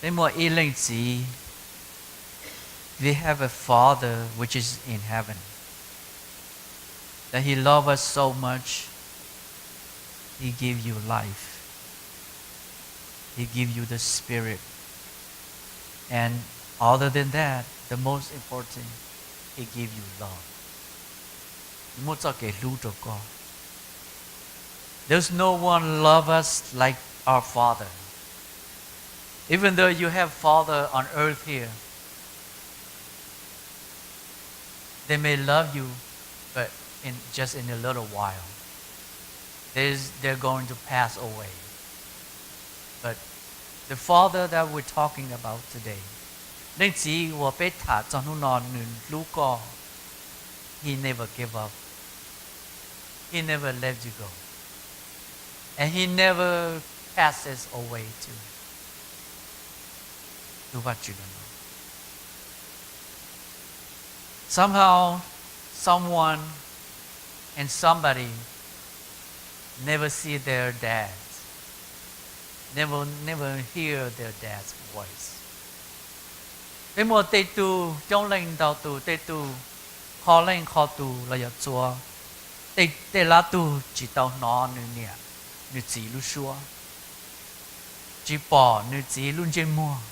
Peb muaj ib leej txiv. We have a Father which is in heaven, that He loves us so much, He give you life, He give you the Spirit, and other than that, the most important, He give you love. Nws muab txoj kev hlub rau koj. There's no one love us like our Father. Even though you have father on earth here, they may love you, but in just in a little while, there's, they're going to pass away. But the father that we're talking about today, leej txiv uas peb tham txog hnub no, nws hlub koj. He never give up. He never let you go. And he never passes away too. Tus Vajtswv no. Somehow, someone and somebody never see their dad, never, never hear their dad's voice. Peb muaj tej tug, coob leej ntau tus, tej tug qho leej qho tus los yog txhua tej, tej lab tug tsis tau hnov nws niam nws txiv lub suab, tsis pom nws txiv lub ntsej muag.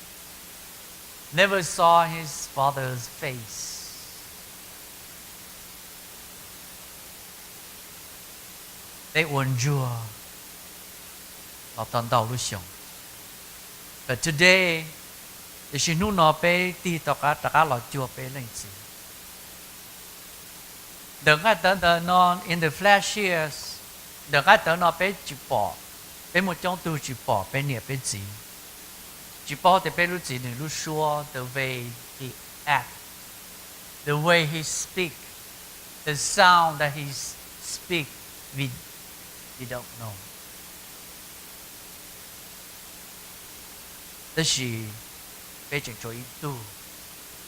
Never saw his father's face. Peb ua ntsuag los tau ntau lub xyoo. But today, tiam sis hnub no peb tig tau qab rov qab los cuag peb leej txiv. Ntawm nqaij tawv ntawm no, in the flesh here, ntawm nqaij tawv no peb tsis pom, peb muaj coob tug tsis pom peb niam peb txiv. Tsis paub tias peb lub txiv nws lub suab, the way he act, the way he speak, the sound that he speak, we, we don't know. Tab sis peb tseem tshuav ib tug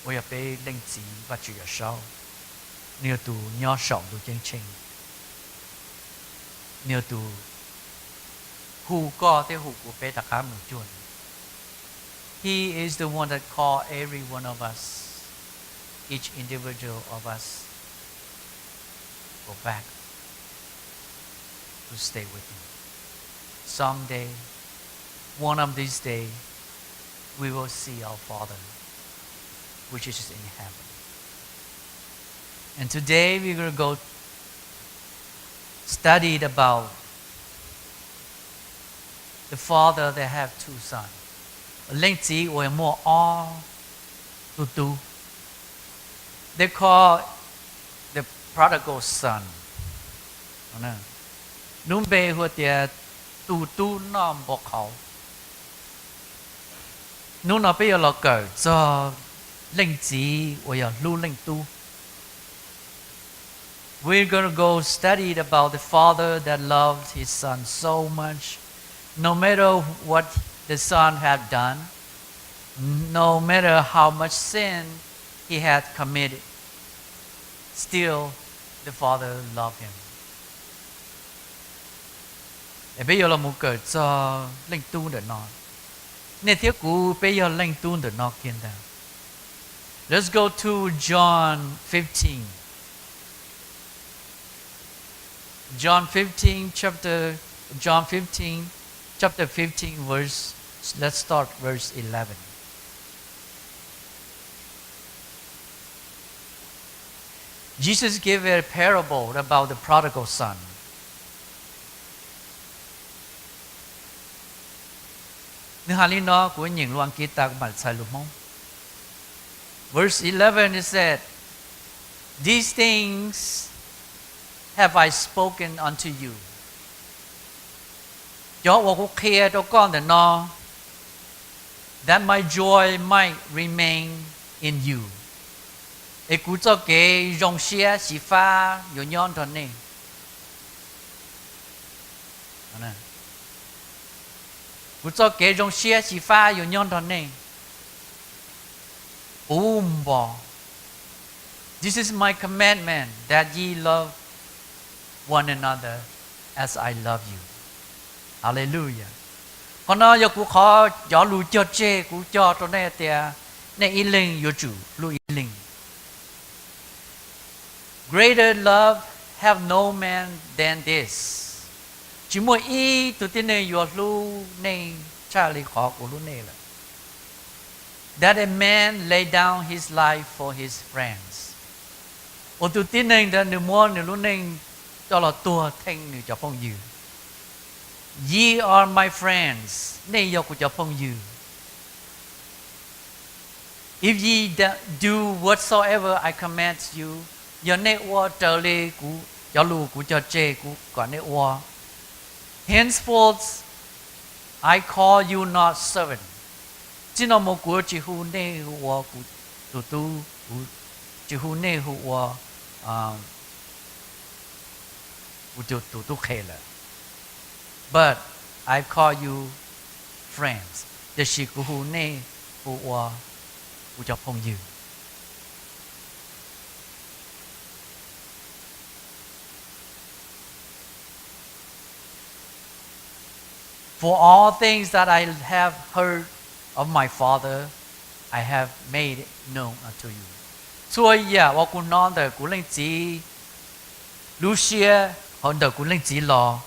uas yog peb leej txiv Vajtswv Yawm Saub, nws yog tus nyob saum ntuj ceeb tsheej, nws yog tus hu koj thiab hu kuv peb rov qab mus cuag nws. He is the one that call every one of us, each individual of us, go back to stay with him. Someday, one of these days, we will see our Father, which is in heaven. And today we're going to go studied about the father that have two sons. Leej txiv uas muaj ob tug tub. They call the prodigal son. Lub npe hu tias tus tub noj npau qhauv. Hnub no peb yuav los kawm txog leej txiv uas yog hlub leej tub. We're gonna go study about the father that loved his son so much. No matter what the son have done, no matter how much sin he had committed, still the father loved him. Es peb yuav los mus kawm txog leej tub ntawm no. Nej thiab kuv peb yog leej tub ntawm no kiag ntag. Let's go to John fifteen. John fifteen, chapter, John fifteen, chapter fifteen, verse, let's start verse eleven. Jesus gave a parable about the prodigal son. Nws hais li no, kuv nyeem lus Askiv tas kuv mam txhais lus Hmoob. Verse eleven, it said, These things have I spoken unto you. Cov uas kuv qhia rau koj ntawm no, that my joy might remain in you. Es kuv txoj kev zoo siab xyiv fab yuav nyob nrog nej. Kuv txoj kev zoo siab xyiv fab yuav nyob nrog nej puv npo. This is my commandment, that ye love one another as I love you. Hallelujah. Qhov no yog kuv qhov cov lus cog tseg kuv cog rau nej tias nej ib leeg yuav tsum hlub ib leeg. Greater love have no man than this. Tsis muaj ib tug tib neeg yuav hlub nej tshaj li qhov kuv hlub nej lawm. That a man lay down his life for his friends. Uas tus tib neeg ntawd nws muab nws lub neej coj los tuag theej nws cov phooj ywg. Ye are my friends, nej yog kuv cov phooj ywg. If ye do whatsoever I command you, yog nej ua raws li kuv cov lus kuv cog tseg kuv kom nej ua. Henceforth I call you not servant. Txij no mus kuv tsis hu nej hu ua kuv tus tub, kuv tsis hu nej hu ua kuv tus tub qhe lawm. But I call you friends, tiam sis kuv hu nej hu ua kuv cov phooj ywg. For all things that I have heard of my Father, I have made known unto you. Txhua yam uas kuv hnov ntawm kuv leej txiv lub siab, hauv ntawm kuv leej txiv los,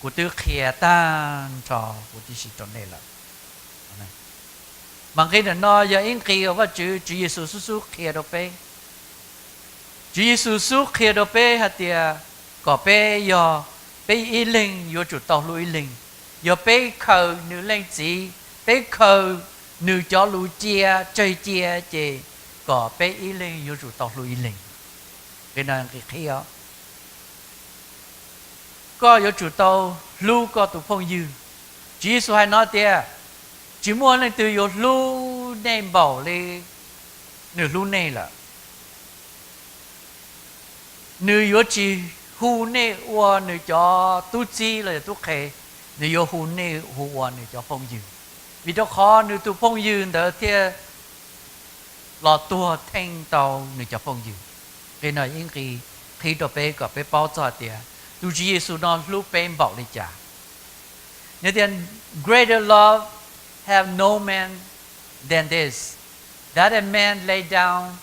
kuv twb qhia tag nrho huv tib si rau nej lawm. Mas nqe ntawm no yog ib nqe uas Vajtswv, Tswv Yexus xub xub qhia rau peb. Tswv Yexus xub qhia rau peb hais tias kom peb yog, peb ib leeg yuav tsum tau hlub ib leeg. Yog peb khaws nws leej txiv, peb khaws nws cov lus cia, tsawg cia ces kom peb ib leeg yuav tsum tau hlub ib leeg. Nqe no nqe qhib os. Koj yuav tsum tau hlub koj tus phooj ywg. Tswv Yexus hais no tias, tsis muaj leej twg yuav hlub nej npaum li nws hlub nej lawm. Nws yuav tsis hu nej ua nws cov tub txib los yog tub qhe, nws yuav hu nej hu ua nws cov phooj ywg, vim rau qhov nws tus phooj ywg ntawd thiaj los tuag theej tau nws cov phooj ywg. Nqe no ib nqe qhib rau peb kom peb paub txog hais tias tus Tswv Yexus no hlub peb npaum li cas. Nws tias, greater love have no man than this, that a man lay down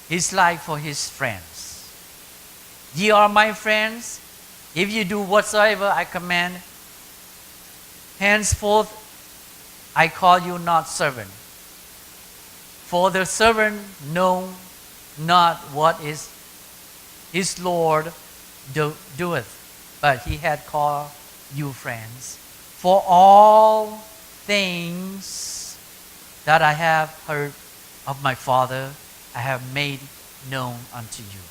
his life for his friends. Ye are my friends, if you do whatsoever I command. Henceforth I call you not servant, for the servant know not what is his Lord do, doeth, but he hath called you friends. For all things that I have heard of my Father, I have made known unto you.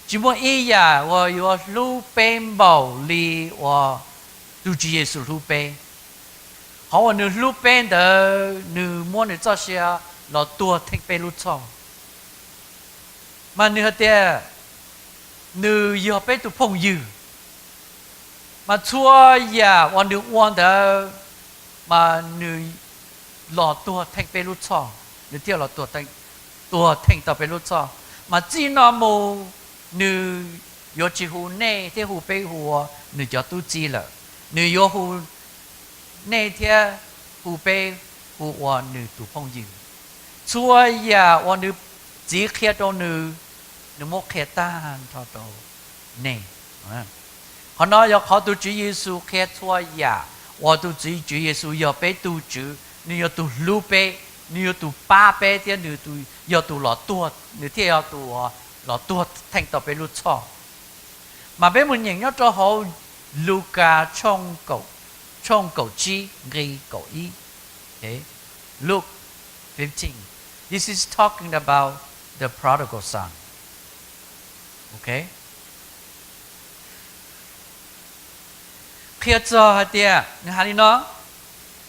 Tsis muaj ib yam uas yuav hlub peb npaum li uas tus Tswv Yexus hlub peb. Qhov uas nws hlub peb ntawd, nws muab nws txoj sia los tuag theej peb lub txhoj. Mas nws hais tias nws yog peb tus phooj ywg. Mas txhua yam uas nws ua ntawd, mas nws los tuag theej peb lub txhoj, nws thiaj los tuag theej tau peb lub txhoj. Mas txij no mus nws yuav tsis hu nej thiab hu peb hu ua nws cov tub txib lawm. Nws yuav hu nej thiab hu peb hu ua nws tus phooj ywg. Txhua yam uas nws txiv qhia rau nws, nws muab qhia tag nrho rau nej. Qhov no yog qhov tus Tswv Yexus qhia txhua yam uas tus Tswv, Tswv Yexus yog peb tus Tswv, nws yog tus hlub peb, nws yog tus pab peb thiab nws yog tus los tuag, nws thiaj yog tus los tuag theej tau peb lub txhoj. Mas peb mus nyeem nyob rau hauv Lukas tshooj kaum tsib nqe kaum ib. Luke fifteen. This is talking about the prodigal son. Okay? Qhia txog hais tias nws hais li no,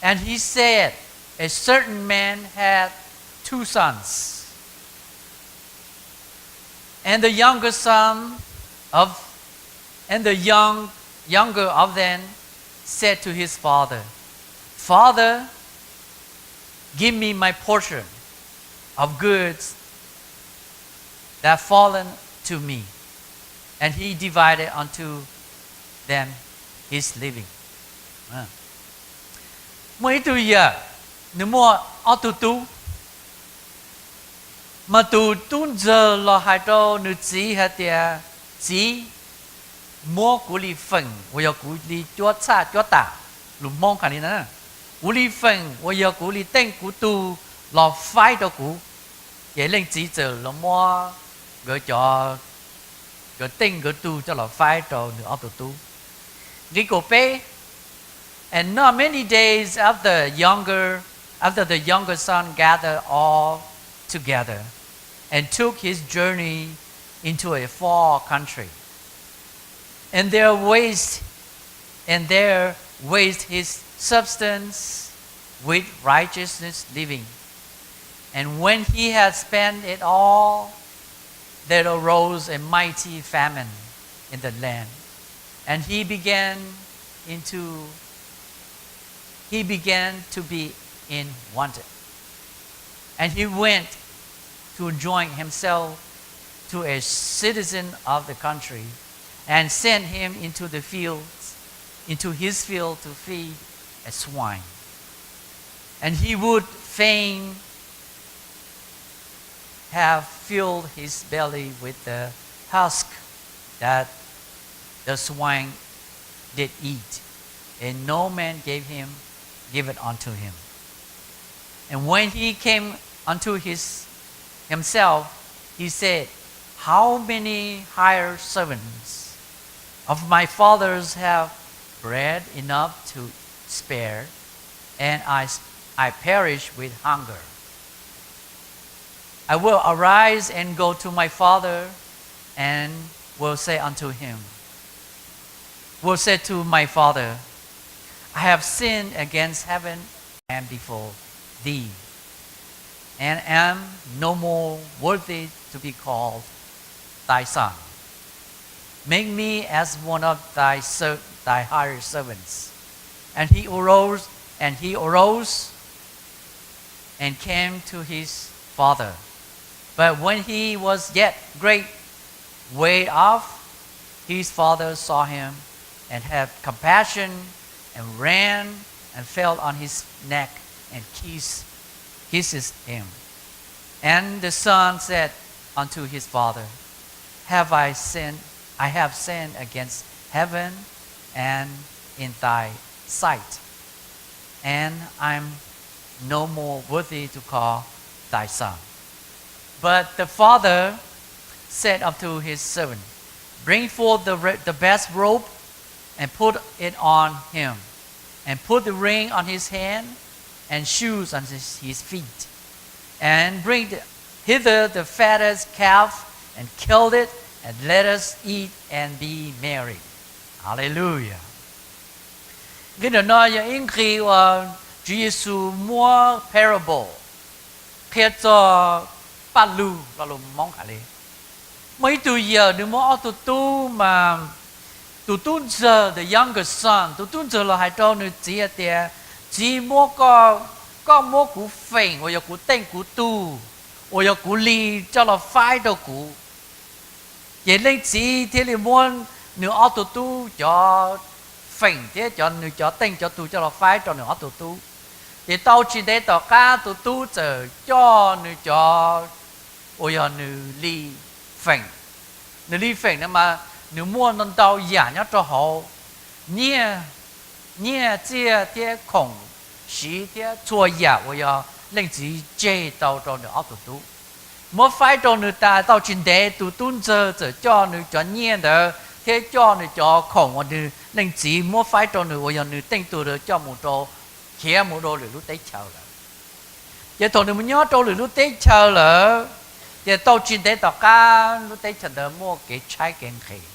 and he said, a certain man had two sons. And the younger son of, and the young, younger of them said to his father, Father, give me my portion of goods that fallen to me. And he divided unto them his living. Muaj ib tug yawm, nws muaj ob tug tub. Mas tus tub ntxawg los hais rau nws txiv hais tias, Txiv, muab kuv li feem uas yog kuv li cuab txhaj cuab tam, lus Hmoob hais li na, kuv li feem uas yog kuv li teej kuv tug los faib rau kuv. Ces leej txiv txawm los muab nkawd cov, nkawd teej nkawd tug coj los faib rau nws ob tug tub. Nqe kaum peb, And not many days after younger, after the younger son gathered all together and took his journey into a far country. And there waste, and there waste his substance with righteousness living. And when he had spent it all, there arose a mighty famine in the land, and he began into he began to be in want. And he went to join himself to a citizen of the country, and sent him into the fields, into his field to feed a swine. And he would fain have filled his belly with the husk that the swine did eat, and no man gave him, gave it unto him. And when he came unto his, himself, he said, How many hired servants of my father's have bread enough to spare, and I, I perish with hunger. I will arise and go to my father, and will say unto him, will say to my father, I have sinned against heaven and before thee, and am no more worthy to be called thy son. Make me as one of thy ser- thy hired servants. And he arose, and he arose and came to his father. But when he was yet great way off, his father saw him and had compassion and ran and fell on his neck and kissed, kisses him. And the son said unto his father, Have I sinned? I have sinned against heaven and in thy sight, and I am no more worthy to call thy son. But the father said unto his servant, Bring forth the, the best robe and put it on him, and put the ring on his hand, and shoes on his, his feet, and bring hither the fattest calf, and kill it, and let us eat and be merry. Hallelujah. Nqe no yog ib nqe uas Tswv Yexus muab parable qhia txog paj lug lo lus Hmoob hais li. Muaj ib tug yawm nws muaj ob tug tub mas tus tub ntxawg, the younger son, tus tub ntxawg los hais rau nws txiv hais tias, Txiv, muab koj, koj muab kuv feem uas yog kuv teej kuv tug, uas yog kuv li, coj los faib rau kuv. Ces leej txiv thiaj li muab nws ob tug tub cov feem thiab cov nws cov teej cov tug coj los faib rau nws ob tug tub. Ces tau tsis ntev tom qab tus tub txawm coj nws cov, uas yog nws li feem. Nws li feem no mas nws muaj ntau yam nyob rau hauv, nyiaj, nyiaj txiaj thiab khoom siv thiab txhua yam uas yog leej txiv tseg tau rau nws ob tug tub. Muab faib rau nws tas tau tsis ntev tus tub ntxawg txawm coj nws cov nyiaj ntawd thiab coj nws cov khoom uas nws leej txiv muab faib rau nws uas yog nws teej tug ntawd coj mus rau, khiav mus rau lwm lub teb chaws lawm. Ces thaum nws mus nyob rau lwm lub teb chaws lawm, ces tau tsis ntev tom qab lub teb chaws ntawd muaj kev tshaib kev nqhis.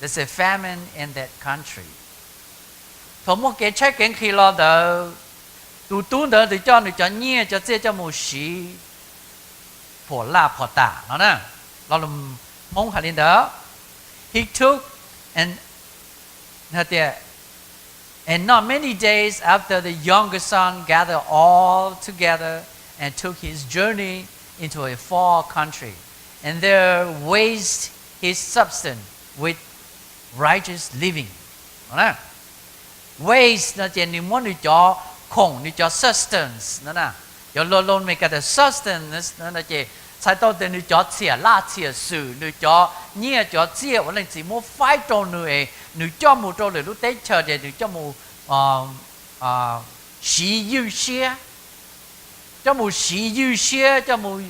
There's a famine in that country. Thaum muaj kev tshaib kev nqhis los ntawd, tus tub ntawd twb coj nws cov nyiaj cov txiaj coj mus siv phom laj phom tam no na. Lo lus Hmoob hais li ntawd, he took and, hais tias, And not many days after the younger son gathered all together and took his journey into a far country, and there wasted his substance with righteous living. waste no ces nws muab nws cov khoom, nws cov substance no na, cov lo lo me ka tias substance no ces txhais tau tias nws cov txhiam laj txhiam xwm, nws cov nyiaj cov txiaj uas leej txiv muab faib rau nws es nws coj mus rau lwm lub teb chaws ces nws coj mus siv ywj siab, coj mus siv ywj siab, coj mus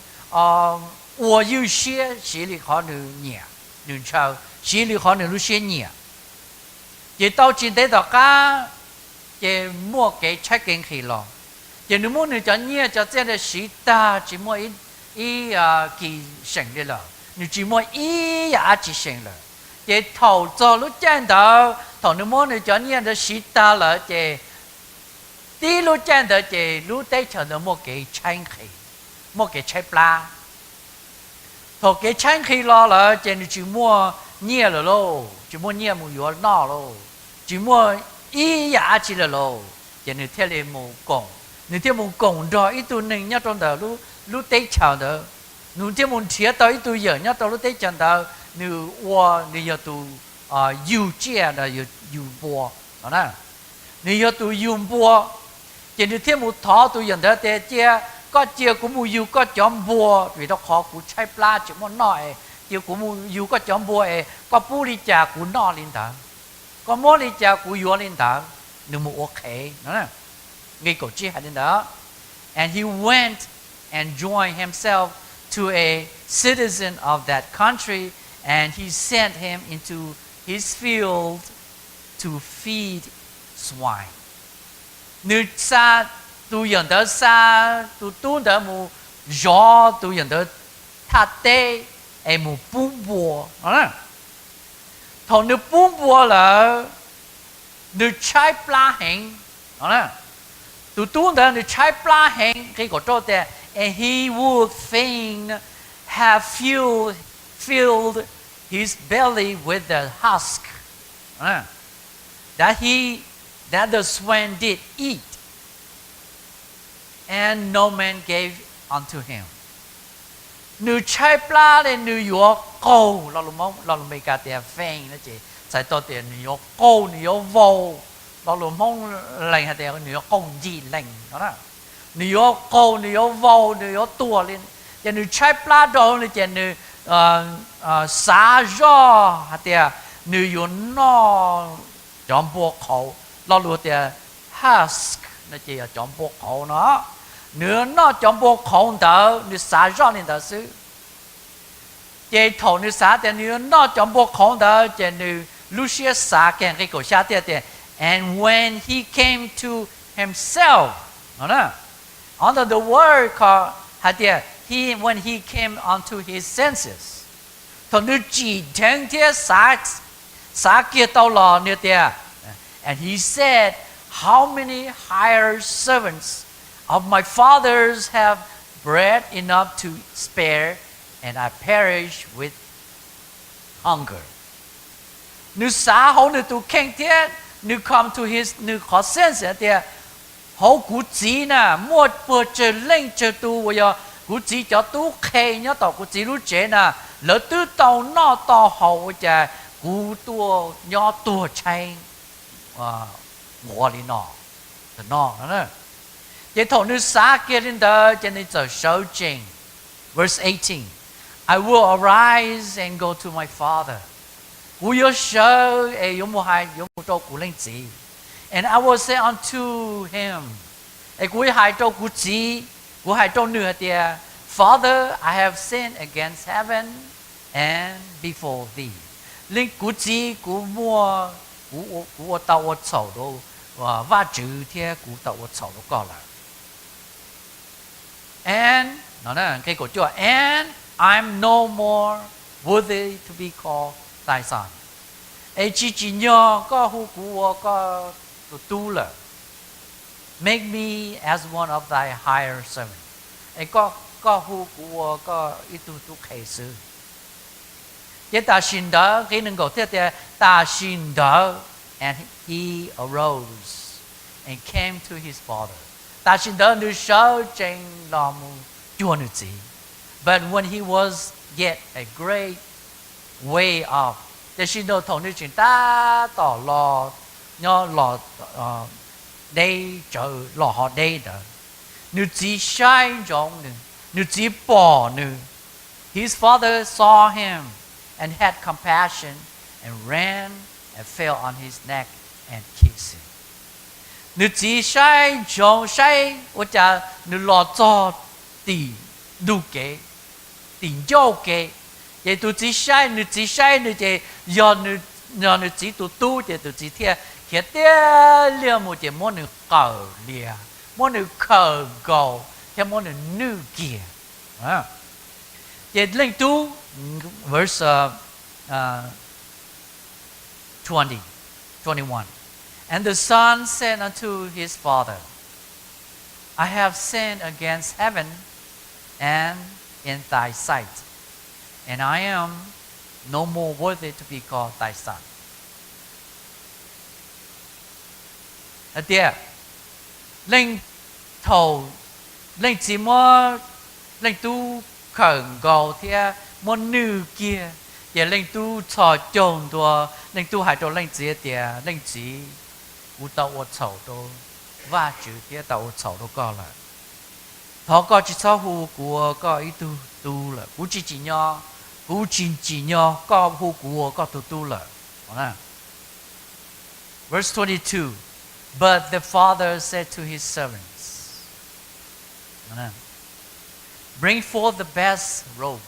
ua ywj siab, siv li qhov nws nyiam, nws ntshaw, siv li qhov nws lub siab nyiam. Ces tau tsis ntev tom qab ces muaj kev tshaib kev nqhis los, ces nws muab nws cov nyiaj cov txiaj ntawd siv tag tsis muaj ib kis seem li lawm, nws tsis muaj ib yam dab tsi seem lawm. Ces thaum txog lub caij ntawd, thaum nws muab nws cov nyiaj ntawd siv tag lawm ces tib lub caij ntawd ces lub teb chaws ntawd muaj kev tshaib nqhis, muaj kev tshaib plab. Thaum kev tshaib nqhis los lawm ces nws tsis muaj nyiaj lawm lauj, tsis muaj nyiaj mus yuav noj lauj, tsis muaj ib yam dab tsi lawm lauj. Ces nws thiaj li mus koom, nws thiaj mus koom nrog ib tug neeg nyob rau ntawm lub teb chaws ntawd. Nws thiaj mus nrhiav tau ib tug yawm nyob rau lub teb chaws ntawd, nws ua, nws yog tus yug tsiaj, yug npua no na. Nws yog tus yug npua, ces nws thiaj mus thov tus yawm ntawd tias, cia koj cia kuv mus yug koj cov npua, vim rau qhov kuv tshaib plab tsis muaj noj es cia kuv mus yug koj cov npua es koj pub li cas kuv noj li ntawd, koj muab li cas kuv yuav li ntawd. Nws mus ua qhev no. Nqe kaum tsib hais li ntawd, and he went and joined himself to a citizen of that country, and he sent him into his field to feed swine. Nws xa, tus yawm ntawd xa tus tub ntawd mus zov tus yawm ntawd thaj teb es mus pub npua. Thaum nws pub npua lawm, nws tshaib plab heev. Tus tub ntawd nws tshaib plab heev, nqe kaum rau tias, and he would fain have filled, filled his belly with the husk that he, that the swine did eat, and no man gave unto him. Nws tshaib plab li nws yuav qaug, lo lus Meskas tias faint no ces txhais tau tias nws yuav qaug, nws yuav vau, lo lus Hmoob Lees hais tias nws yuav qaug ncig lees no. Nws yuav qaug, nws yuav vau, nws yuav tuag li, ces nws tshaib plab rau li ces nws xav zoj hais tias nws yuav noj cov npua qhauv, lo lus tias husk no ces yog cov npua qhauv no. Nws noj cov npua qhauv ntawd, nws xav zoj li ntawd xwb. Ces thaum nws xav tias nws yuav noj cov npua qhauv ntawd ces nws lub siab xav kiag, nqe kaum xya thiaj tias, and when he came to himself, no, another word hais tias he, when he came unto his senses, thaum nws tsim dheev thiab xav kiag tau los nws tias, and he said, how many hired servants of my father's have bread enough to spare, and I perish with hunger. Nws xav hauv nws tus kheej thiab nws come to his, nws qhov sense tias, hauv kuv txiv na muaj puag tsawg leej tsawg tus uas yog kuv txiv cov tub qhe nyob tom kuv txiv lub tsev na, lawv twb tau noj tau haus ua cas kuv tuaj nyob tuag tshaib nquag li no, no. Ces thaum nws xav kiag li ntawd ces nws txawm sawv tsees. Verse eighteen, I will arise and go to my father. Kuv yuav sawv es yuav mus hais, yuav mus rau kuv leej txiv. And I will say unto him, es kuv hais rau kuv txiv, kuv hais rau nws hais tias, Father, I have sinned against heaven and before thee. Leej kuv txiv, kuv muaj, kuv ua tau ua txhaum rau Vajtswv thiab kuv tau ua txhaum rau koj lawm. And, no, nqe kaum cuaj, and I'm no more worthy to be called thy son. Es tsis tsim nyog koj hu kuv ua koj tus tub lawm. Make me as one of thy hired servants. Es koj, koj hu kuv ua koj ib tug tub qhe xwb. Ces tam sim ntawd, nqe nees nkaum thiaj tias, tam sim ntawd, and he arose and came to his father. Tam sim ntawd nws sawv tsees los mus cuag nws txiv. But when he was yet a great way off, tiam sis nws thaum nws tseem tab tom los nyob los deb, tsawv los ho deb ntawd. Nws txiv saib ntsoov nws, nws txiv pom nws. His father saw him and had compassion and ran and fell on his neck and kissed him. Nws txiv saib ntsoov, saib ua cas nws los txog tim ntug kev, tim ncauj kev. Ces tus txiv saib, nws txiv saib nws ces yog nws, yog nws txiv tus tub, ces tus txiv thiaj khiav tiag liag mus ces muab nws qawm lias, muab nws khawm nkaus thiab muab nws nwj kiag. Ces Leej Tub, verse twenty, twenty-one. And the son said unto his father, I have sinned against heaven and in thy sight, and I am no more worthy to be called thy son. Hais tias, leej, thaum leej txiv muab leej tub khawm nkaus thiab muab nwj kiag, ces leej tub txhos caug ntua, leej tub hais rau leej txiv tias, Leej txiv, kuv tau ua txhaum rau Vajtswv thiab tau ua txhaum rau koj lawm. Thov koj tsis txhob hu kuv ua koj ib tug tub lawm, kuv tsis tsim nyog, kuv tsis tsim nyog koj hu kuv ua koj tus tub lawm. Verse twenty-two. But the father said to his servants, Bring forth the best robe.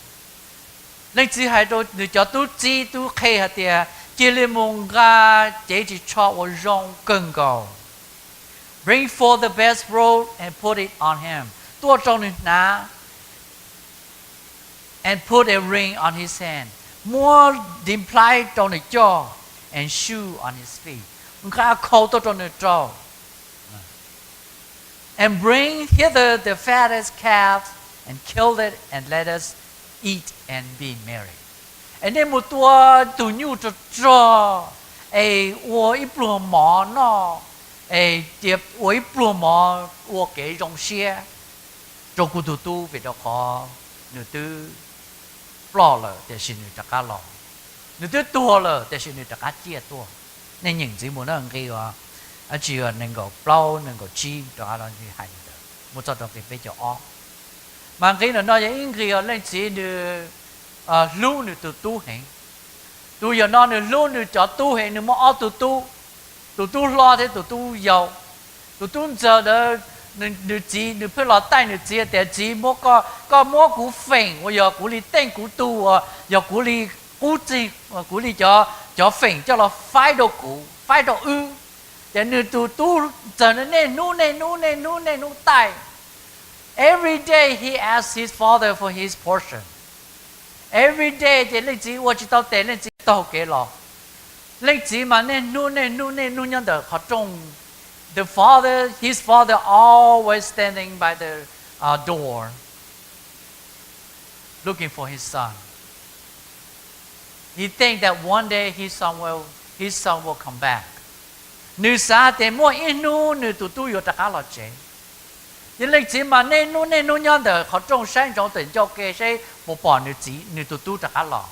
Leej txiv hais rau nws cov tub txib tub qhe hais tias, Cia li mus nqa cev ris tsho uas zoo kawg nkaus. Bring forth the best robe and put it on him. Tuaj rau nws hnav. And put a ring on his hand. Muab ntiv nplhaib rau nws coj. And shoe on his feet. Nqa khau tuaj rau nws rau. And bring hither the fattest calf, and kill it, and let us eat and be merry. Es nej mus tua tus nyuj rog rog es ua ib pluag mov noj, es cia ua ib pluag mov ua kev zoo siab rau kuv tus tub, vim rau qhov nws twb ploj lawm tiam sis nws rov qab los, nws twb tuag lawm tiam sis nws rov qab ciaj tuaj. Nej nyeem ntxiv mus na, nqi uas, tsis yog nees nkaum plaub nees nkaum tsib rov qab los hais li ntawd mus txog rau nqi peb caug ob. Mas nqi ntawm no yog ib nqi uas leej txiv nws hlub nws tus tub heev. Tus yawm no nws hlub nws cov tub heev, nws muaj ob tug tub, tus tub hlob thiab tus tub yau. Tus tub ntxawg ntawd, nws txiv nws pheej los taij nws txiv tias, Txiv, muab koj, koj muab kuv feem uas yog kuv li teej kuv tug uas yog kuv li qub txeeg, kuv li cov, cov feem coj los faib rau kuv, faib rau wb. Ces nws tus tub ntxawg niaj hnub niaj hnub niaj hnub niaj hnub taij. Every day he asked his father for his portion. Every day ces leej txiv ua tsis tau tes leej txiv taug kev los. Leej txiv mas niaj hnub niaj hnub niaj hnub nyob ntawm qhov rooj. The father, his father always standing by the uh, door looking for his son. He think that one day his son will, his son will come back. Nws xav tias muaj ib hnub nws tus tub yuav rov qab los tsev. Ces leej txiv mas niaj hnub niaj hnub nyob ntawm qhov rooj saib ntsoov ntawm ncauj ke seb puas pom nws txiv, nws tus tub rov qab los.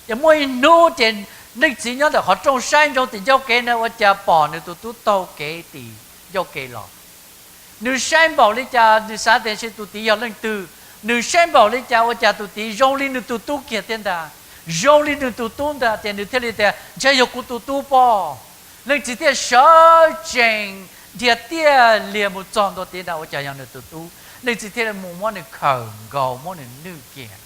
Ces muaj ib hnub ces leej txiv nyob ntawm qhov rooj saib ntsoov tim ncauj ke na ua cas pom nws tus tub taug kev tim ncauj ke los. Nws saib npaum li cas nws xav tias ntshe tus tid yog leej twg, nws saib npaum li cas ua cas tus tid zoo li nws tus tub kiag tiag ntag, zoo li nws tus tub ntag, ces nws thiaj li tias, Ntshe yog kuv tus tub pob. Leej txiv thiaj sawv tsees dhia tiaj liag mus txog ntua tid ntag ua cas yog nws tus tub. Leej txiv thiaj li mus muab nws khawm nkaus muab nws nwj kiag.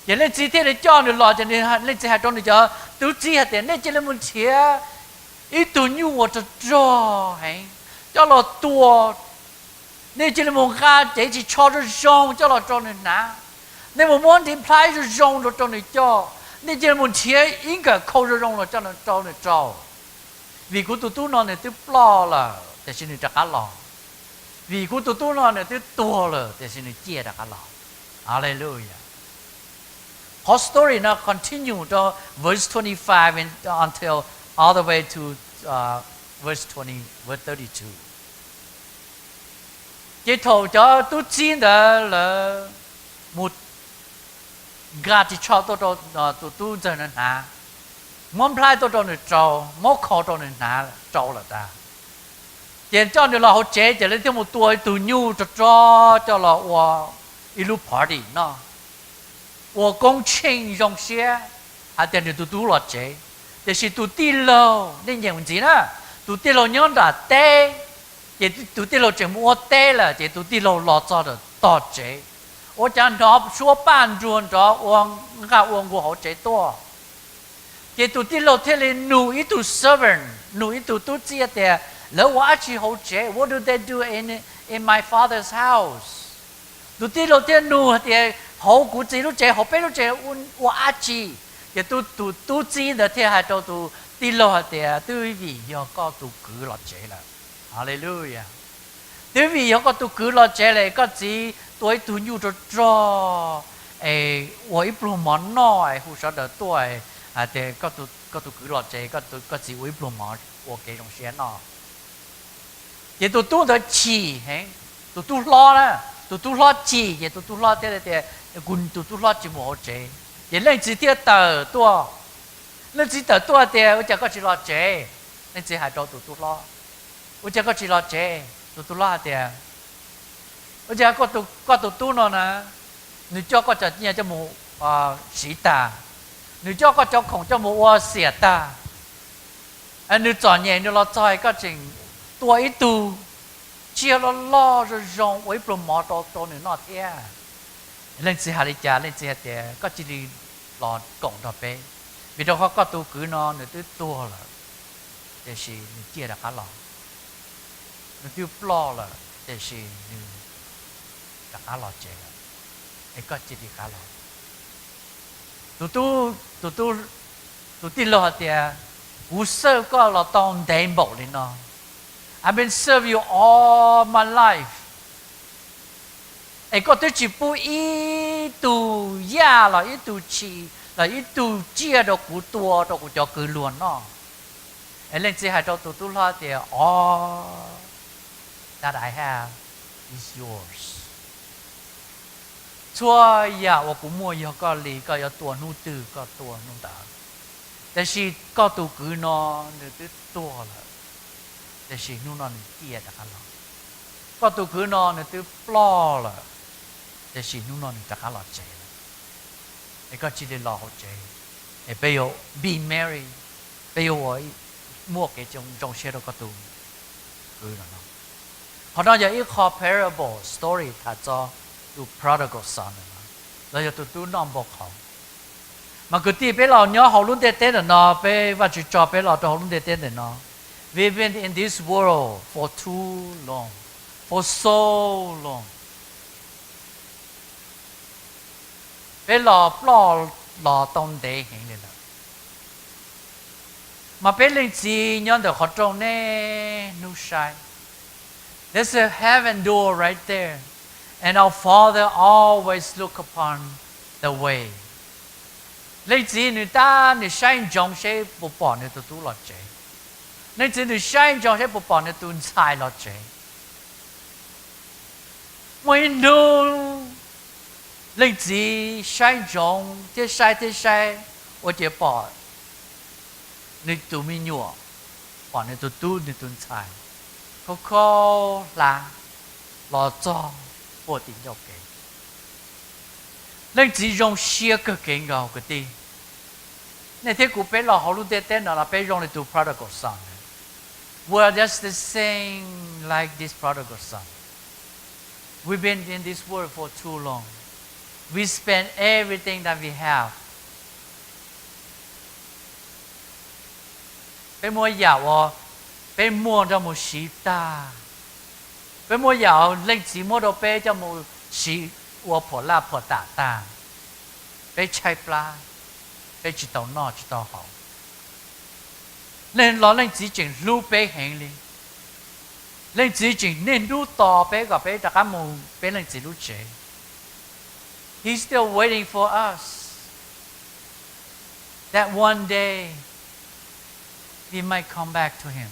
Ces leej txiv thiaj li coj nws los ces leej txiv hais rau nws cov tub txib hais tias, Nej cia li mus nrhiav ib tug nyuj uas rog rog heev coj los tua. Nej cia li mus nqa cev ris tsho zoo zoo coj los rau nws hnav. Nej mus muab ntiv nplhaib zoo zoo los rau nws coj. Nej cia li mus nrhiav ib nkawm khau zoo zoo los coj rau nws rau. Vim kuv tus tub no nws twb ploj lawm tiam sis nws rov qab los. Vim kuv tus tub no nws twb tuag lawm tiam sis nws ciaj rov qab los. Hallelujah. Qhov story no continue rau verse twenty-five and until all the way to uh, verse twenty, verse thirty-two. Ces thaum cov tub txib ntawd lawv mus nqa ris tsho tuaj rau tus tub ntxawg na hnav, muab nplhaib tuaj rau nws rau, muab khau rau nws hnav rau lawm tag. Ces coj nws los hauv tsev ces lawv thiaj mus tua ib tug nyuj rog rog coj los ua ib lub party noj, ua koob tsheej zoo siab hais tias nws tus tub los tsev. Tiam sis tus tij laug, nej nyeem ntxiv na, tus tij laug nyob nram teb, ces tus tij laug tseem mus ua teb lawm ces tus tij laug los txog tog tsev, ua cas hnov suab paj nruag nrov ua nqaj ua nkuag hauv tsev tuaj. Ces tus tij laug thiaj li nug ib tug servant, nug ib tug tub txib tias, lawv ua dab tsi hauv tsev? What do they do in, in my father's house? Tus tij laug thiaj nug hais tias, hauv kuv txiv lub tsev, hauv peb lub tsev ua dab tsi? Ces tus tub txib ntawd thiaj hais rau tus tij laug hais tias, twb vim yog koj tus kwv los tsev lawm. Hallelujah. Twb vim yog koj tus kwv los tsev lawm, koj txiv tua ib tug nyuj rog rog es ua ib pluag mov noj es hu sawv daws tuaj hais tias koj tus kwv los tsev, koj txiv ua ib pluag mov ua kev zoo siab noj. Ces tus tub ntawd chim heev, tus tub hlob na, tus tub hlob chim ces tus tub hlob thiaj tias, kuv tus tub hlob tsis mus hauv tsev. Ces leej txiv thiaj tawm tuaj. Leej txiv tawm tuaj tias, ua cas koj tsis los tsev? Leej txiv hais rau tus tub hlob, ua cas koj tsis los tsev? Tus tub hlob hais tias, ua cas koj tus tub no na, nws coj koj cov nyiaj coj mus siv tag, nws coj koj cov khoom coj mus ua xiam tag, nws txom nyem nws los txog koj tseem tua ib tug tsiaj loj loj zoo zoo ua ib pluag mov rau rau nws noj thiab. Leej txiv hais li cas? Leej txiv hais tias, koj cia li los koom nrog peb, vim rau qhov koj tus kwv no nws twb tuag lawm, tiam sis nws ciaj rov qab los. Nws twb ploj lawm tiam sis nws rov qab los tsev lawm, es koj cia li rov qab los. Tus tub, tus tub, tus tij laug hais tias, kuv xawj koj los tau ntev npaum li no. I've been serve you all my life. Es koj twb tsis pub ib tug yaj los ib tug tshis los ib tug tsiaj rau kuv tua rau kuv cov kwv luag noj. Es leej txiv hais rau tus tub hlob tias, all that I have is yours. Txhua yam uas kuv muaj yog koj li, koj yuav tua hnub twg koj tua hnub ntawd. Tiam sis koj tus kwv no nws twb tuag lawm, tiam sis hnub no nws ciaj rov qab los. Koj tus kwv no nws twb ploj lawm, tiam sis hnub no nws rov qab los tsev lawm. Es koj cia li los hauv tsev, es peb yuav be merry, peb yuav ua, muaj kev zoo siab rau koj tus kwv no no. Qhov no yog ib qho parable story tham txog tus prodigal son no, los yog tus tub noj npau qhauv. Mas kwv tij, peb los nyob hauv lub ntiaj teb ntawm no, peb, Vajtswv tso peb los rau hauv lub ntiaj teb ntawm no. We've been in this world for too long, for so long. Peb los ploj los tau ntev heev li lawm. Mas peb Leej Txiv nyob ntawm qhov rooj niaj hnub saib. There's a heaven door right there, and our Father always look upon the way. Leej Txiv nws tab nws saib ntsoov seb puas pom nws tus tub los tsev. Leej Txiv nws saib ntsoov seb puas pom nws tus ntxhais los tsev. Muaj ib hnub Leej Txiv saib ntsoov thiab saib thiab saib, ua cas pom nws tus me nyuam, pom nws tus tub nws tus ntxhais khaub khaub hlab los txog puag tim ncauj kev. Leej Txiv zoo siab kawg kev nkaus kwv tij. Nej thiab kuv peb los hauv lub ntiaj teb no los peb zoo li tus prodigal son. We're just the same like this prodigal son. We've been in this world for too long. We spend everything that we have. Peb muab yam uas peb muaj nrog mus siv tag. Peb muab yam uas Leej Txiv muab rau peb coj mus siv ua phuam laj phuam tam tag. Peb tshaib plab, peb tsis tau noj tsis tau haus. Los Leej Txiv tseem hlub peb heev li. Leej Txiv tseem niaj hnub tos peb kom peb rov qab mus peb Leej Txiv lub tsev. He's still waiting for us. That one day we might come back to him.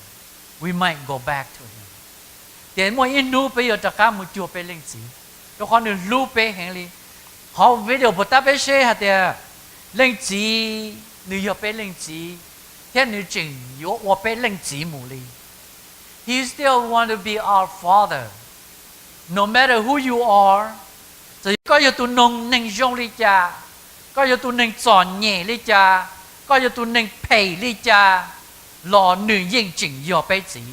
We might go back to him. Ces muaj ib hnub peb yuav rov qab mus cuag peb Leej Txiv, rau qhov nws hlub peb heev li. Qhov video puas tab peb seb hais tias Leej Txiv nws yog peb Leej Txiv, thiab nws tseem yuav ua peb leej txiv mus li. He still want to be our father, no matter who you are. Txawm yog koj yog tus neeg zoo li cas, koj yog tus neeg txom nyem li cas, koj yog tus neeg phem li cas, los nws yeej tseem yog peb txiv.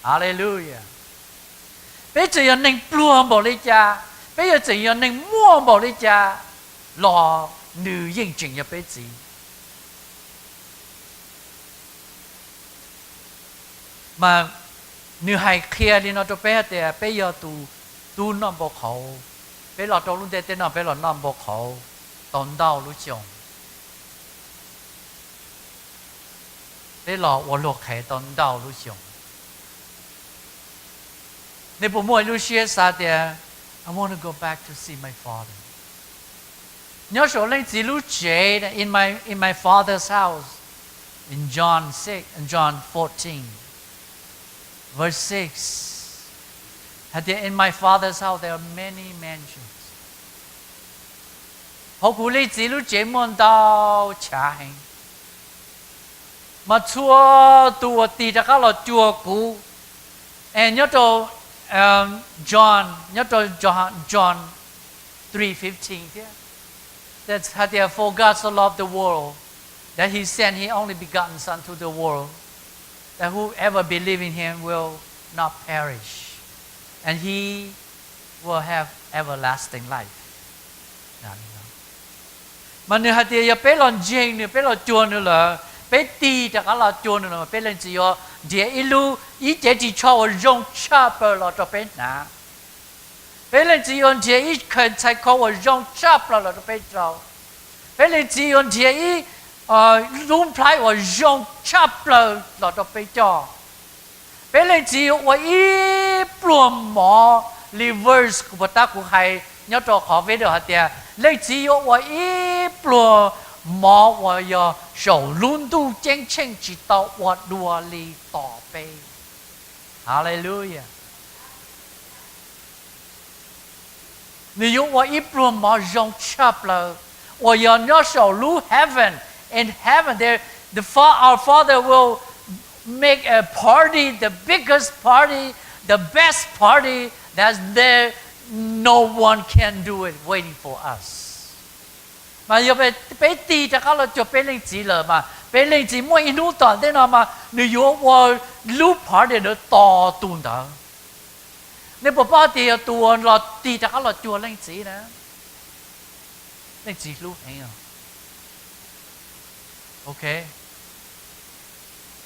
Hallelujah. Peb txawm yog neeg pluag npaum li cas, peb yog txawm yog neeg muaj npaum li cas, los nws yeej tseem yog peb txiv. Mas nws hais qhia li no rau peb hais tias peb yog tus tub noj npau qhauv. Peb los rau lub ntiaj teb no peb los noj npau qhauv tau ntau lub xyoo. Peb los ua luag qhev tau ntau lub xyoo. Nej puas muaj ib lub siab xav tias, I want to go back to see my father? Nyob saum leej txiv lub tsev, in my, in my father's house, in John six, in John fourteen, verse six, hais tias, In my father's house there are many mansions. Hauv kuv leej txiv lub tsev muaj ntau chav heev, mas txhua tus uas tig rov qab los cuag kuv, es nyob rau John, nyob rau John three fifteen thiab, hais tias, For God so loved the world that he sent his only begotten Son to the world, that whoever believe in him will not perish, and he will have everlasting life. Mas nws hais tias yog peb los ntseeg nws, peb los cuag nws lawm, peb tig rov qab los cuag nws lawm, peb leej txiv yuav nrhiav ib lub, ib cev ris tsho uas zoo tshaj plaws los rau peb hnav. Peb leej txiv yuav nrhiav ib khawv ntxhais khau uas zoo tshaj plaws los rau peb rau. Peb leej txiv yuav nrhiav ib lub nplhaib uas zoo tshaj plaws los rau peb coj. Peb leej txiv yuav ua ib pluag mov li verse kuv puas tab kuv hais nyob rau qhov video hais tias leej txiv yuav ua ib pluag mov uas yog saum lub ntuj ceeb tsheej tsis tau ua dua li tos peb. Hallelujah. Nws yuav ua ib pluag mov zoo tshaj plaws uas yog nyob saum lub heaven. In heaven, there, the, our Father will make a party, the biggest party, the best party that there no one can do it, waiting for us. Mas yog peb tig rov qab los cuag peb leej txiv lawm mas peb leej txiv muaj ib hnub tom ntej no mas nws yuav ua lub party ntawd tos tus ntawd. Nej puas paub tias yog tus uas los tig rov qab los cuag leej txiv na, leej txiv hlub heev. Okay?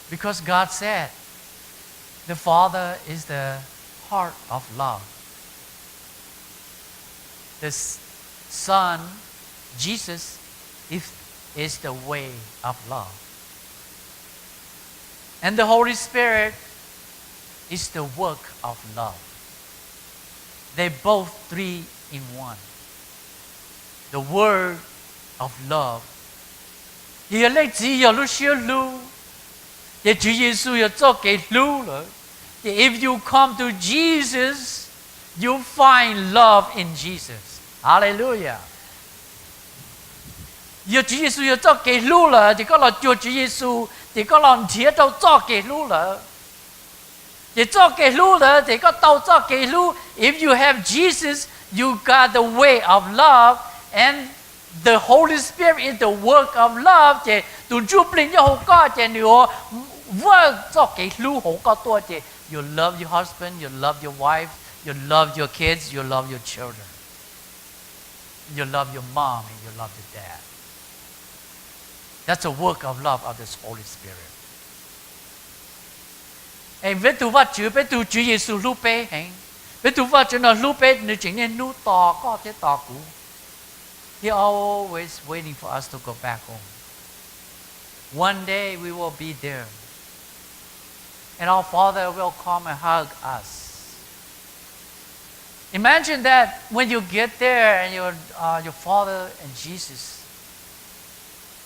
Because God said, the Father is the heart of love. The Son, Jesus, is, is the way of love. And the Holy Spirit is the work of love. They both three in one. The word of love. Ces yog leej txiv yog lub siab hlub, ces Tswv Yexus yog txoj kev hlub lawm. Ces if you come to Jesus, you find love in Jesus. Hallelujah. Yog Tswv Yexus yog txoj kev hlub lawm ces koj los cuag Tswv Yexus ces koj los nrhiav rau txoj kev hlub lawm. Ces txoj kev hlub ntawd ces koj tau txoj kev hlub. If you have Jesus, you got the way of love, and the Holy Spirit is the work of love. Ces tus Ntsuj Plig nyob hauv koj ces nws yuav work txoj kev hlub hauv koj tuaj ces you love your husband, you love your wife, you love your kids, you love your children, you love your mom and you love your dad. That's the work of love of the Holy Spirit. Es peb tus Vajtswv, peb tus Tswv Yexus hlub peb heev. Peb tus Vajtswv no hlub peb, nws tseem niaj hnub tos koj thiab tos kuv. He always waiting for us to go back home. One day we will be there. And our Father will come and hug us. Imagine that when you get there and your, uh, your Father and Jesus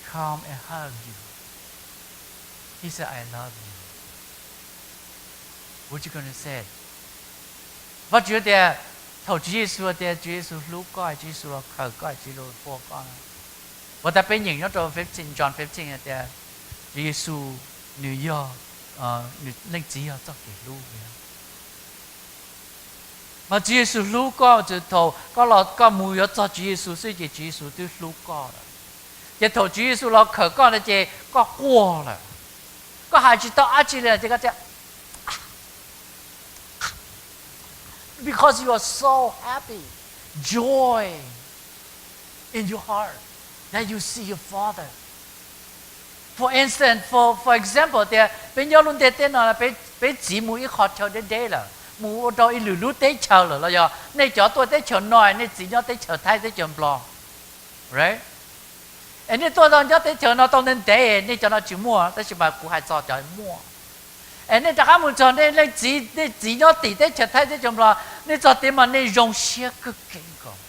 come and hug you. He said, I love you. What you gonna say? Vajtswv tias, thaum Tswv Yexus tias Tswv Yexus hlub koj, Tswv Yexus los khaws koj, Tswv Yexus puag koj. Uas tab peb nyeem nyob rau fifteen, John fifteen tias Tswv Yexus nws yog, nws leej txiv yog txoj kev hlub. Mas Tswv Yexus hlub koj, thaum koj los koj mus yuav txog Tswv Yexus xwb ces Tswv Yexus twb hlub koj lawm. Ces thaum Tswv Yexus los khawm koj na ces koj quaj lawm. Koj hais tsis tau dab tsi li ces koj tias, because you are so happy, joy in your heart that you see your father. For instance, for, for example, tias peb nyob lub ntiaj teb no, peb txiv mus ib qho chaw deb deb lawm, mus ua rau ib lwm lub teb chaws lawm los yog nej cov tuaj teb chaws no, nej txiv nyob teb chaws Thaib teb chaws Nplog, right? Es nej tuaj tau nyob teb chaws no tau ntev ntev, nej cov no tsis muaj, tab sis mas kuv hais txog cov muaj. Es nej rov qab mus txog nej leej txiv, nej txiv nyob tim teb chaws Thaib teb chaws Nplog, nej txog tid mas nej zoo siab kawg kev nkaus.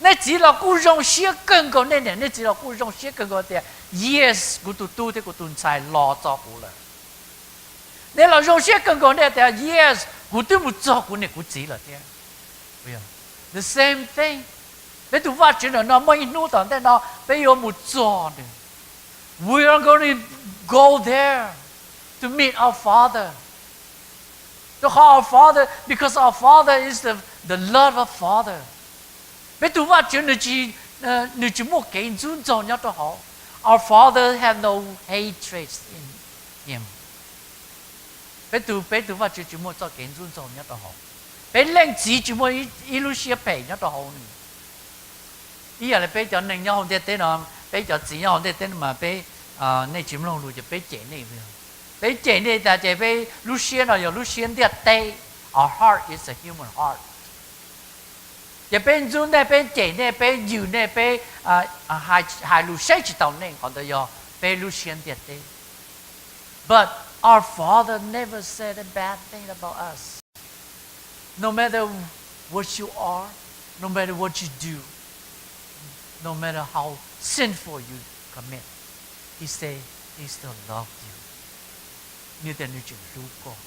Nej txiv los kuj zoo siab kawg nkaus, nej niam nej txiv los kuj zoo siab kawg nkaus tias, yes, kuv tus tub thiab kuv tus ntxhais los txog kuv lawm. Nej los zoo siab kawg nkaus nej tias, yes, kuv twb mus txog kuv niam kuv txiv lawm thiab. The same thing. Peb tus Vajtswv ntawm no muaj ib hnub tom ntej no peb yuav mus txog nws. We are going to go there to meet our Father. To call our Father, because our Father is the, the love of Father. Peb tus Vajtswv nws tsis, nws tsis muaj kev ntxub ntxaug nyob rau hauv. Our Father have no hatred in him. Peb tus, peb tus Vajtswv tsis muaj txoj kev ntxub ntxaug nyob rau hauv. Peb leej txiv tsis muaj ib, ib lub siab phem nyob rau hauv nws. Ib yam li peb cov neeg nyob hauv ntiaj teb no, peb cov txiv nyob hauv ntiaj teb no mas peb, nej tsis mloog lus ces peb cem nej. Peb cem nej tas ces peb lub siab no yog lub siab ntiaj teb. Our heart is a human heart. Ces peb ntxub nej, peb cem nej, peb yws nej, peb hais lus saib tsis taus nej, qhov ntawd yog peb lub siab ntiaj teb. But our Father never said a bad thing about us. No matter what you are, no matter what you do, no matter how sinful you commit, He say He still love you. Nws tias nws tseem hlub koj.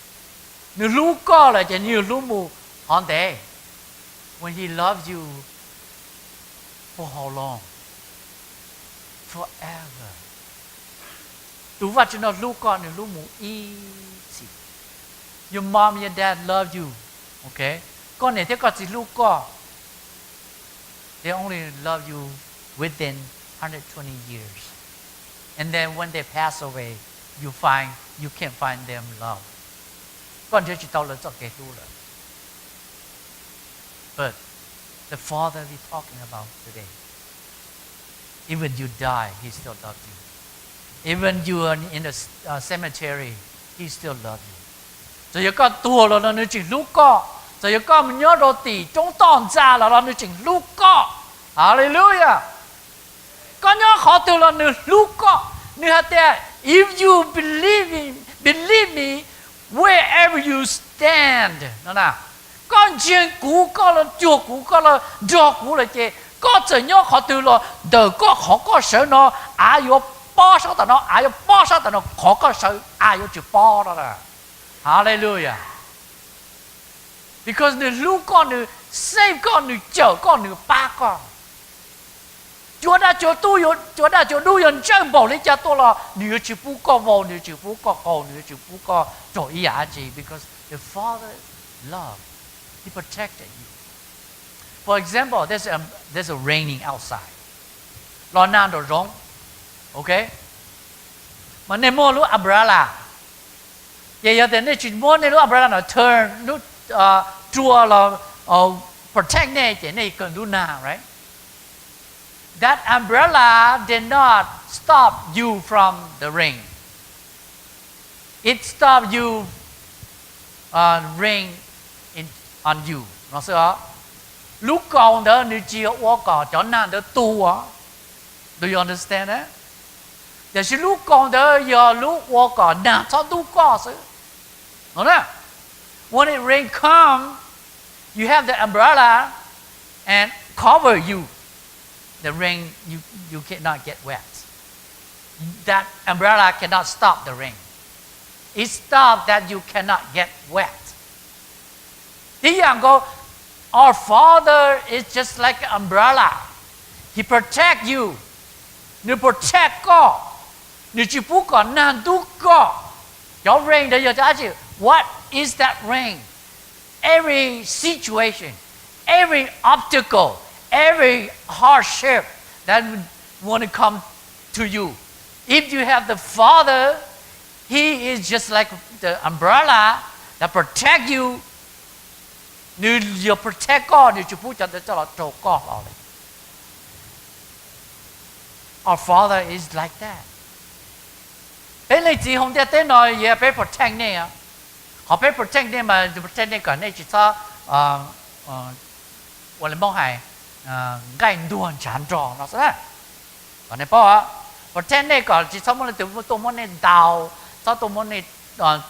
Nws hlub koj lawm ces nws hlub mus qhov ntev. When He love you for how long? Forever. Tus Vajtswv no hlub koj, nws hlub mus ib txhis. Your mom, your dad love you. Okay? Koj niam thiab koj txiv hlub koj. They only love you within hundred twenty years. And then when they pass away, you find, you can't find them love. Koj nrhiav tsis tau lawv txoj kev hlub lawm. But the Father we talking about today, even you die, He still love you. Even you are in the, uh, cemetery, He still love you. Txawm yog koj tuag los los nws tseem hlub koj. Txawm yog koj mus nyob rau tim roob toj ntxa los los nws tseem hlub koj. Hallelujah. Koj nyob qhov twg los nws hlub koj. Nws hais tias, if you believe in, believe me, wherever you stand, no na, koj ntseeg kuv, koj los cuag kuv, koj los nrog kuv lawm ces koj txawm nyob qhov twg los ntawm koj qhov koj sawv no, av yuav pob sab tom no, av yuav pob sab tom no, qhov koj sawv av yuav tsis pob no. Hallelujah. Because nws hlub koj, nws save koj, nws cawm koj, nws pab koj. Cua daj cua dub, cua daj cua dub yuav ntsawj npaum li cas tuaj los nws yuav tsis pub koj vau, nws yuav tsis pub koj qaug, nws yuav tsis pub koj raug ib yam dab tsi, because the Father love, He protected you. For example, there's a, there's a raining outside. Los nag nraum zoov, okay? Mas nej muaj lub umbrella. Ces yog tias nej tsis muab nej lub umbrella no turn, lub rua los protect nej ces nej kawm ntub nag, right? That umbrella did not stop you from the rain. It stopped you, uh, rain in, on you. No xwb os. Lub kaus ntawd nws tsis yog ua kom cov nag ntawd tu os. Do you understand that? Tiam sis lub kaus ntawd yog lub ua kom nag txhob ntub koj xwb. No na. When it rain come, you have the umbrella and cover you. The rain, you, you cannot get wet. That umbrella cannot stop the rain. It stops that you cannot get wet. Tib yam nkaus, our Father is just like an umbrella. He protect you. Nws protect koj. Nws tsis pub kom nag ntub koj. Cov rain ntawd yog cov dab tsi? What is that rain? Every situation, every obstacle, every hardship that want to come to you. If you have the Father, He is just like the umbrella that protect you. Nws yog protect koj, nws tsis pub cov ntawd coj los raug koj hlo li. Our Father is like that. Peb Leej Txiv hauv ntiaj teb no yog peb protect nej. Qhov peb protect nej mas protect nej kom nej tsis txhob, ua li Hmoob hais, nqaij ntuag ntshav nrog no xwb. Kom nej paub, protect nej kom tsis txhob muaj leej twg tuaj muab nej ntaus, txhob tuaj muab nej,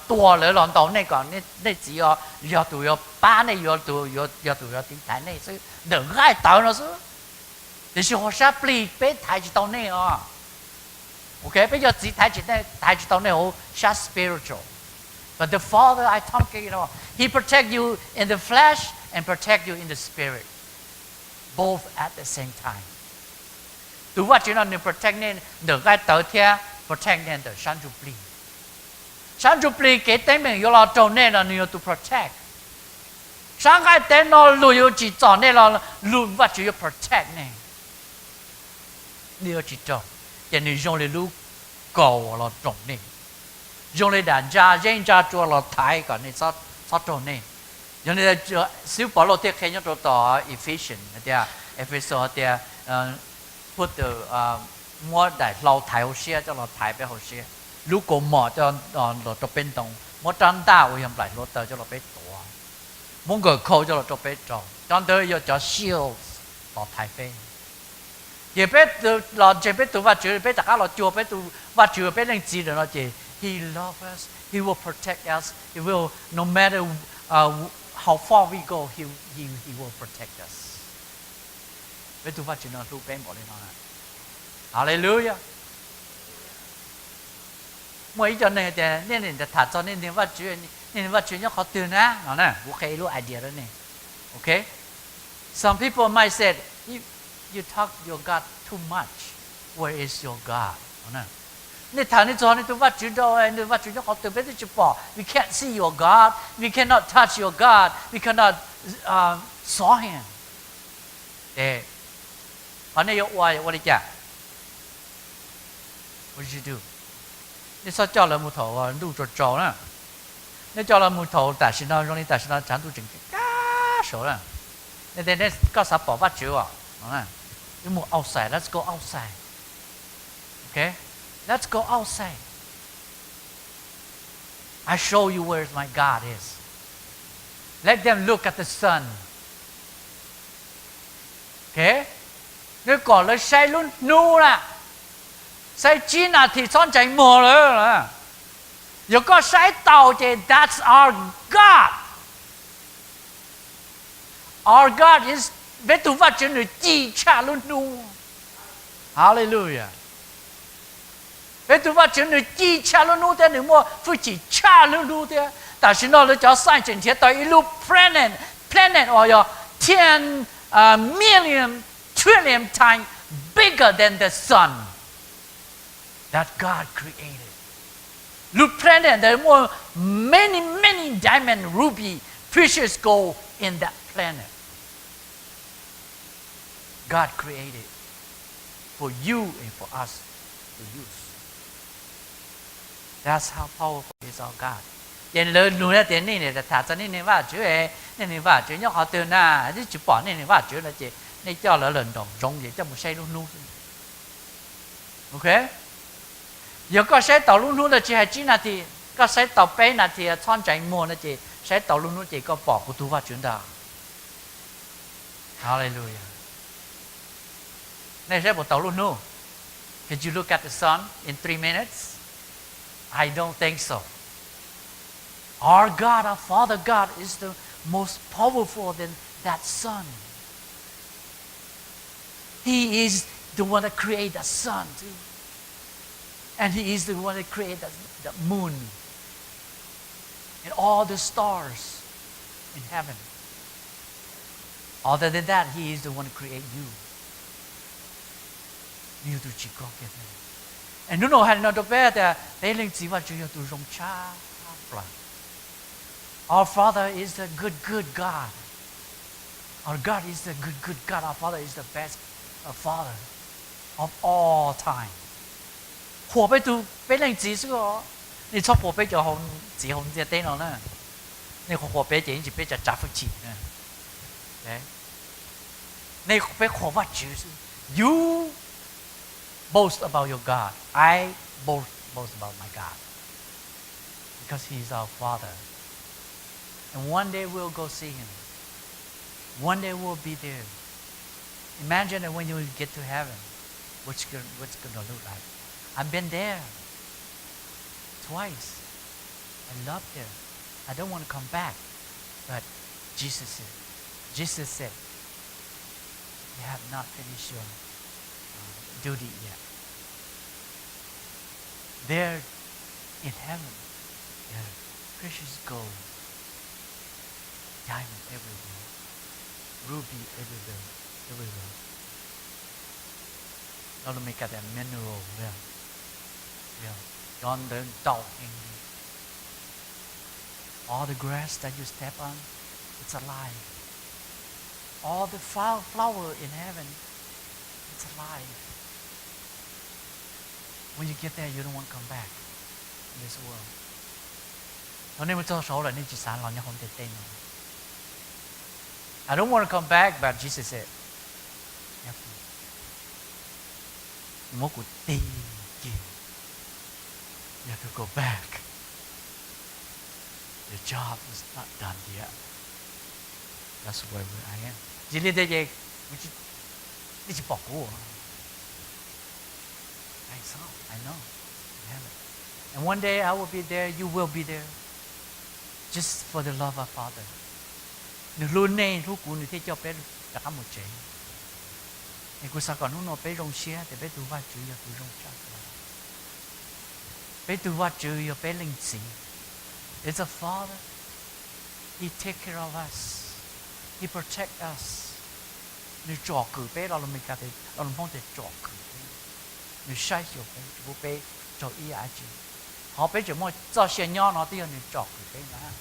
tua lawv los ntaus nej, kom nej txiv yog tus yuav pab nej, yog tus, yog tus yuav tiv thaiv nej xwb ntawm nqaij tawv no xwb. Tiam sis hauv sab plig peb thaiv tsis tau nej os. Ok, peb cov txiv thaiv tsis, thaiv tsis tau nej hauv sab spiritual. But the Father I talk, you know, He protect you in the flesh and protect you in the spirit, both at the same time. Tus Vajtswv no nws protect nej ntawm nqaij tawv thiab protect nej ntawm sab ntsuj plig. Sab ntsuj plig kev teeb meem yuav los raug nej no nws yog tus protect. Sab nqaij teb no luag yuav tsim txom nej los luag, Vajtswv yuav protect nej. Nws yuav tsis raug, ces nws zoo li lub kaus los roos nej, zoo li daim ntsa zeb ntsa tsua los thaiv kom nej txhob raug nej. Yog li xib hwb Pov Lauj thiaj qhia nyob rau tom Ephesians hais tias, Ephesus hais tias, put the, muab daim hlau thaiv hauv siab coj los thaiv peb hauv siab, lub kaus mom coj los rau peb ntoo, muab rab ntaj uas yog nplaim hluav taws coj los peb tuav, muab nkawm khau coj los rau peb rau, cov ntawd yog cov shields los thaiv peb. Ces peb los ntseeg peb tus Vajtswv, peb rov qab los cuag peb tus Vajtswv, peb Leej Txiv ntawm no ces He love us, He will protect us, He will, no matter how far we go, He, He, He will protect us. Peb tus Vajtswv no hlub peb npaum li no. Hallelujah. Muaj ib co neeg tias nej niaj tham txog nej niag Vajtswv, nej niag Vajtswv nyob qhov twg na no na, kuv qhia ib lub idea rau nej. Ok. Some people might say, you, you talk your God too much. Where is your God? Nej tham nej txog nej tus Vajtswv ntau, nej tus Vajtswv nyob qhov twg peb twb tsis pom. We can't see your God. We cannot touch your God. We cannot saw Him. Ces qhov nej yuav ua, ua li cas? What you do? Nej txhob coj lawv mus thaum ntuj tsaus tsaus na. Nej coj lawv mus thaum tam sim no, zoo li tam sim no tshav ntuj tseem kab saud na. Nej tias, koj xav pom Vajtswv os? Wb mus outside, let's go outside. Ok, let's go outside. I show you where my God is. Let them look at the sun. Ok, nws kom lawv saib lub hnub na, saib tsib nas this txhob ntseeg muag lawm. Yog koj saib tau ces that's our God. Our God is, peb tus Vajtswv nws ci tshaj lub hnub. Hallelujah. Peb tus Vajtswv nws ci tshaj lub hnub thiab nws muaj hwj chim tshaj lub hnub thiab. Tam sim no lawv cov science nrhiav tau ib lub planet, planet uas yog ten million trillion times bigger than the sun that God created. Lub planet ntawd muaj many, many diamond, ruby, precious gold in that planet. God created for you and for us to use. That's how powerful is our God. Ces lawv nug tias, nej niaj tham txog nej niag Vajtswv, nej niag Vajtswv nyob qhov twg na? Twb tsis pom nej niag Vajtswv no ces nej coj lawv lawm nraum zoov ces coj mus saib lub hnub xwb. Ok, yog koj saib tau lub hnub ntawd tsis hais tsib nas this, koj saib tau peb nas this txhob ntseeg muag no ces saib tau lub hnub ces koj pom kuv tus Vajtswv ntag. Hallelujah. Nej saib puas tau lub hnub? Can you look at the sun in three minutes? I don't think so. Our God, our Father God, is the most powerful than that sun. He is the one that created the sun too. And He is the one that created the, the moon and all the stars in heaven. Other than that, He is the one that create you. Nws yog tus tsim koj kiag thiab. Hnub no hais li no rau peb tias peb Leej Txiv Vajtswv yog tus zoo tshaj plaws. Our Father is the good, good God. Our God is the good, good God. Our Father is the best, uh, Father of all time. Qhuas peb tus, peb Leej Txiv xwb os. Nej txhob qhuas peb cov txiv hauv ntiaj teb no na. Nej qhuas, qhuas peb ces yeej tsis, peb tsa tsav hwj chim na. Nej, peb qhuas Vajtswv xwb. You boast about your God. I boast, boast about my God. Because he is our Father. And one day we'll go see him. One day we'll be there. Imagine that when you get to heaven, what's gonna, what's gonna look like. I've been there twice. I loved it. I don't want to come back. But Jesus said, Jesus said, you have not finished your, uh, duty yet. There in heaven, there are precious gold, diamond everywhere, ruby everywhere, everywhere. Lo lus Meskas tias mineral, cov ntawd ntau heev li. All the grass that you step on, it's alive. All the flo-, flower in heaven, it's alive. When you get there, you don't want to come back in this world. Thaum nej mus txog saud lawm nej tsis xav los nyob hauv ntiaj teb no. I don't want to come back, but Jesus said, you have to, muab kuv tig kiag. You have to go back. The job is not done yet. That's where I am. Tsis li ntawd ces nej tsis pom kuv. I saw, I know. Heaven. And one day I will be there, you will be there. Just for the love of Father. Nws hlub nej, hlub kuv, nws thiaj coj peb rov qab mus tsev. Es kuv xav kom hnub no peb zoo siab tias peb tus Vajtswv yog tus zoo tshaj plaws. Peb tus Vajtswv yog peb Leej Txiv. It's a Father. He take care of us. He protect us. Nws tsom kwm peb, lo lus Meskas, lo lus Hmoob tias tsom kwm peb. Nws saib xyuas peb, tsis pub peb raug ib yam dab tsi. Qhov peb tseem muaj txoj sia nyob no twb yog nws tsom kwm peb ntag.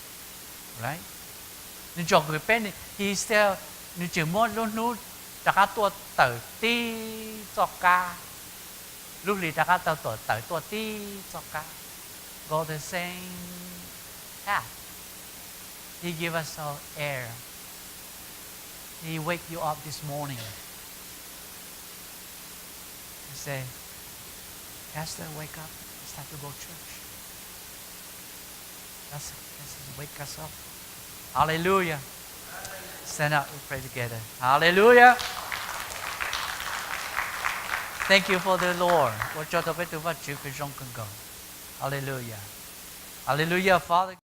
Right? Nws tsom kwm peb, he still, nws tseem muab lub hnub rov qab tuaj tawm tib txoj kab, lub hli rov qab tau tuaj tawm tuaj tib txoj kab. Go the same path. He give us our air. He wake you up this morning. He say, Pastor, wake up. It's time to go church. That's, that's wake us up. Hallelujah. Stand up, we pray together. Hallelujah. Thank you for the Lord. Ua tsaug rau peb tus Vajtswv kws zoo kawg nkaus. Hallelujah. Hallelujah, Father.